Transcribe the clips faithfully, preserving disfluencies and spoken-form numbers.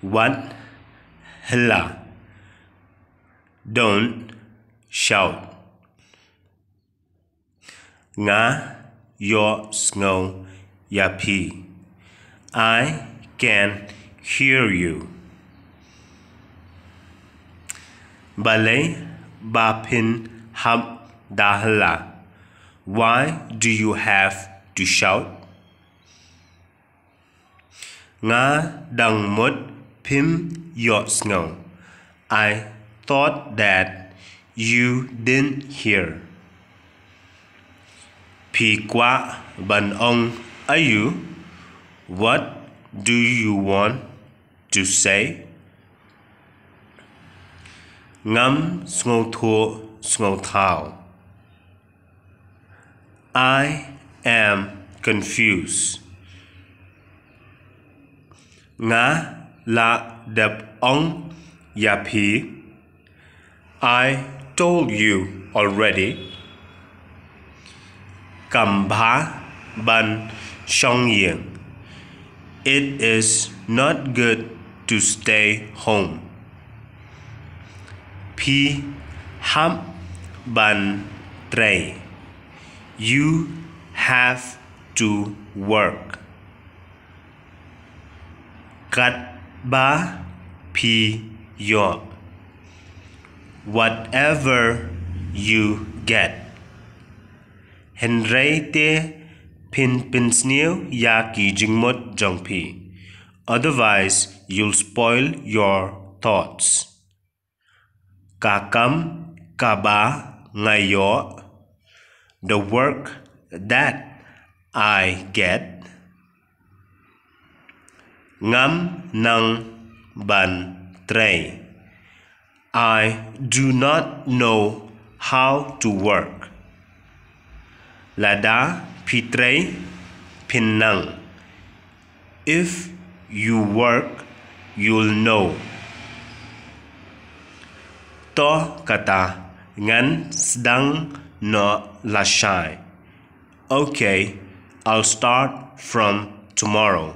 Wat hela. Don't shout. Nga ïohsngew ïa phi. I can hear you. Balei ba phin hap da hela? Why do you have to shout? Nga dang mut phim ïohsngew. I thought that you didn't hear. Phi kwah ban ong aïu? What do you want to say? Ngam sngewthuh sngewthaw. I am confused. Nga la dep ong ïa phi. I told you already. Kam bha ban shong ïing. It is not good to stay home. Phi hap ban trei. You have to work. Katba phi ïoh. Whatever you get. Hynrei te phin pynsniew ïa ki jingmut jong phi. Otherwise, you'll spoil your thoughts. Ka kam kaba nga ïoh, the work that I get, ngam nang ban trei. I do not know how to work. Lada phi trei phin nang. If you work, you'll know. To kata ngan sdang noh lashai. Okay, I'll start from tomorrow.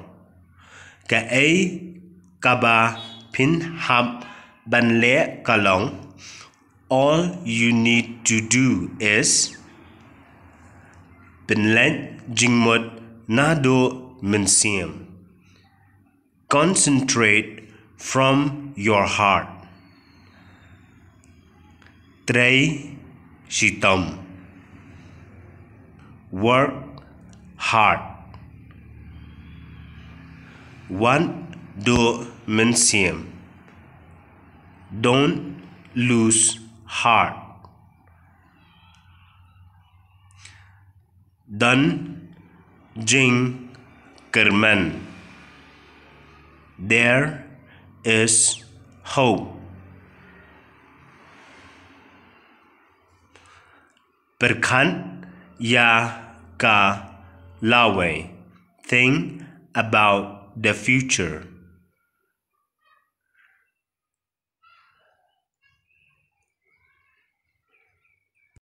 Kaei kaba phin hap ban leh ka long, all you need to do is pynleit jingmut naduh mynsiem. Concentrate from your heart. Trei shitom. Work hard. Wat duh mynsiem. Don't lose heart. Don jingkyrmen. There is hope. Pyrkhat ïa ka lawei. Think about the future.